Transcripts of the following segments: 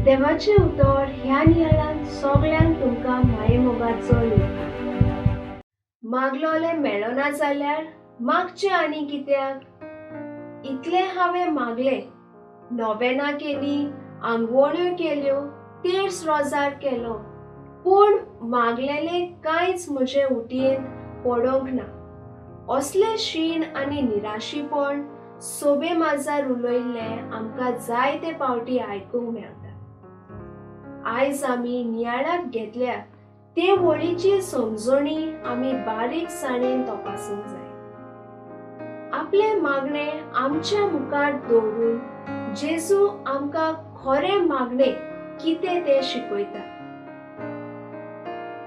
देवाचें उतर ह्या नियाळान सगल्यांक तुमकां मायेमोगाचो येवकार. मागलोलें मेळना जाल्यार मागचें आनी कित्याक? इतलें हांवें मागलें, नोवेनां केलीं, आंगवण्यो केल्यो, तेर्स रोजार केलो, पूण मागलेलें कांयच म्हजे उटयेंत पडोंक ना. असलें शीण आनी निराशीपण सोबे माजार उलयल्लें आमकां जायते पावटी आयकूंक मेळटा. आयज आमी नियाळाक घेतल्या ते वळीची समजणी आमी बारीकसाणेन तपासूंक जाय. आपलें मागणें आमच्या मुखार दवरून जेजू आमकां खरें मागणें कितें तें शिकयता.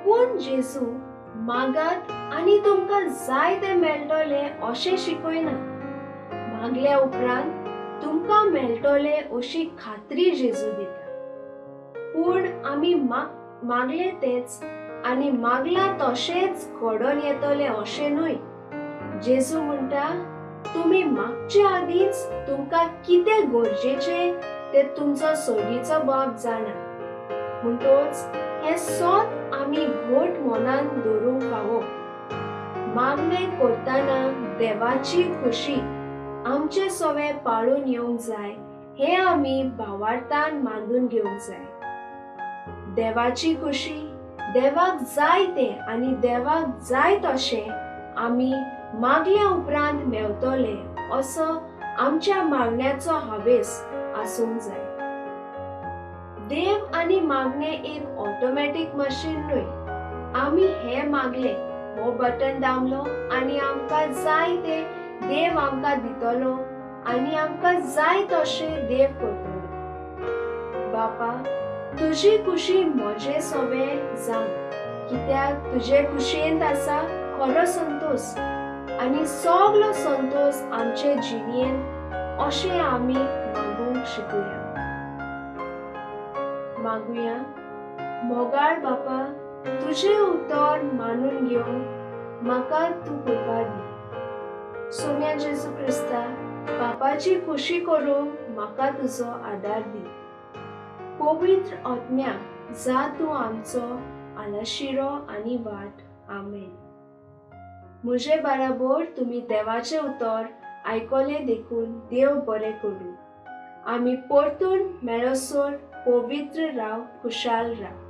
पूण जेजू मागात आनी तुमकां जाय तें मेळटलें अशें शिकयना. मागल्या उपरांत तुमकां मेळटलें अशी खात्री जेजू दिता. पूण आमी मागलें तेंच आनी मागलां तशेंच घडोवन येतलें अशें न्हय. जेजू म्हणटा, तुमी मागचे आदींच तुमकां कितें गरजेचें तें तुमचो सर्गीचो बाप जाणा. म्हणटोच हें सत आमी घट मनान दवरूंक फावो. मागणें करतना देवाची खुशी आमचे सवे पाळून येवंक जाय हें आमी भावार्थान मानून घेवंक जाय. देवाची खुशी, देवाक जाय तें आनी देवाक जाय तशें आमी मागल्या उपरांत मेवतले असो आमच्या मागण्याचो हावेस आसूंक जाय. देव आनी मागणें एक ऑटोमॅटीक मशीन न्हय. आमी हें मागलें, हो बटन दामलो आनी आमकां जाय तें देव आमकां दितलो आनी आमकां जाय तशें देव करतलो. बापा, तुजी खुशी म्हजे सोबे जावं, कित्याक तुजे खुशयेंत आसा खरो संतोश आनी सगलो संतोश आमचे जिणेंत अशें आमी मागूंक शिकुया. मागुया. मोगाळ बापा, तुजें उतर मानून घेवंक म्हाका तूं कृपा दी. सोम्या जेजू क्रिस्ता, बापाची खुशी करूंक म्हाका तुजो आदार दी. पवित्र आत्म्या, जा तूं आमचो आलाशिरो आनी वाट. आमेन. म्हजे बाराबोर तुमी देवाचें उतर आयकलें देखून देव बरें करूं. आमी परतून मेळसर पवित्र राव, खुशाल राव.